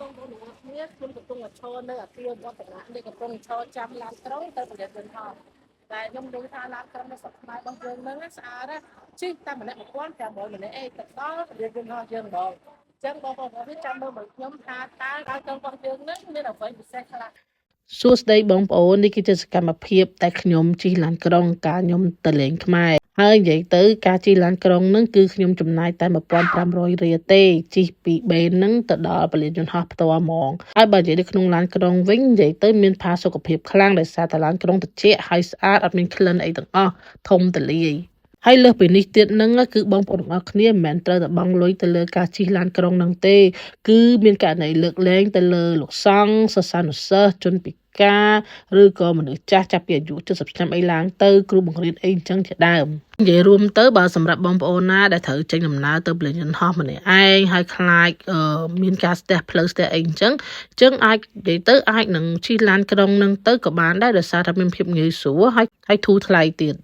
បងប្អូនទាំងអស់គ្នាខ្ញុំកំពុងតែឈរនៅអគារវឌ្ឍនៈនេះកំពុងឈរចាំឡានក្រុងទៅប្រទេសយន្តហោះតែខ្ញុំដឹងថាឡានក្រុងនៅស្រុកខ្មែររបស់យើងហ្នឹងស្អាតណាស់ជិះតែម្នាក់1500ម្នាក់អីទៅដល់ប្រទេសយន្តហោះយើងហ្មងអញ្ចឹងបងប្អូនទាំងអស់គ្នាចាំមើលមកខ្ញុំថាតើឡានក្រុងរបស់យើងហ្នឹងមានអ្វីពិសេសខ្លះ សួស្តីបងប្អូននេះគឺជាសកម្មភាពតែខ្ញុំជិះឡានក្រុងកាលខ្ញុំទៅលេងខ្មែរហើយនិយាយទៅការជិះឡានក្រុងហ្នឹងគឺខ្ញុំចំណាយតែ1500រៀលទេជិះពីបេនហ្នឹងទៅដល់ពលានយន្តហោះផ្ទាល់ហ្មងហើយបើនិយាយនៅក្នុងឡានក្រុងវិញនិយាយទៅមានផាសុកភាពខ្លាំងដោយសារតែឡានក្រុងត្រជាក់ហើយស្អាតអត់មានក្លិនអីទាំងអស់ធំទូលាយហើយលើសពីនេះទៀតហ្នឹងគឺបងប្អូនទាំងអស់គ្នាមិនមែនត្រូវតែបង់លុយទៅលើការជិះឡានក្រុងហ្នឹងទេ គឺមានករណីលើកលែងទៅលើលោកសង្ឃសិស្សានុសិស្សជនពិការឬក៏មនុស្សចាស់ចាប់ពីអាយុ70ឆ្នាំអីឡើងទៅគ្រូបង្រៀនអីអញ្ចឹងជាដើមនិយាយរួមទៅបើសម្រាប់បងប្អូនណាដែលត្រូវចេញដំណើរទៅព្រលានយន្តហោះម្នាក់ឯងហើយខ្លាចអឺមានការស្ទះផ្លូវស្ទះអីអញ្ចឹងអញ្ចឹងអាចនិយាយទៅអាចនឹងជិះឡានក្រុងនឹងទៅក៏បានដែរដោយសារតែមានភាពងាយស្រួលហើយហើយធូរថ្លៃទៀត។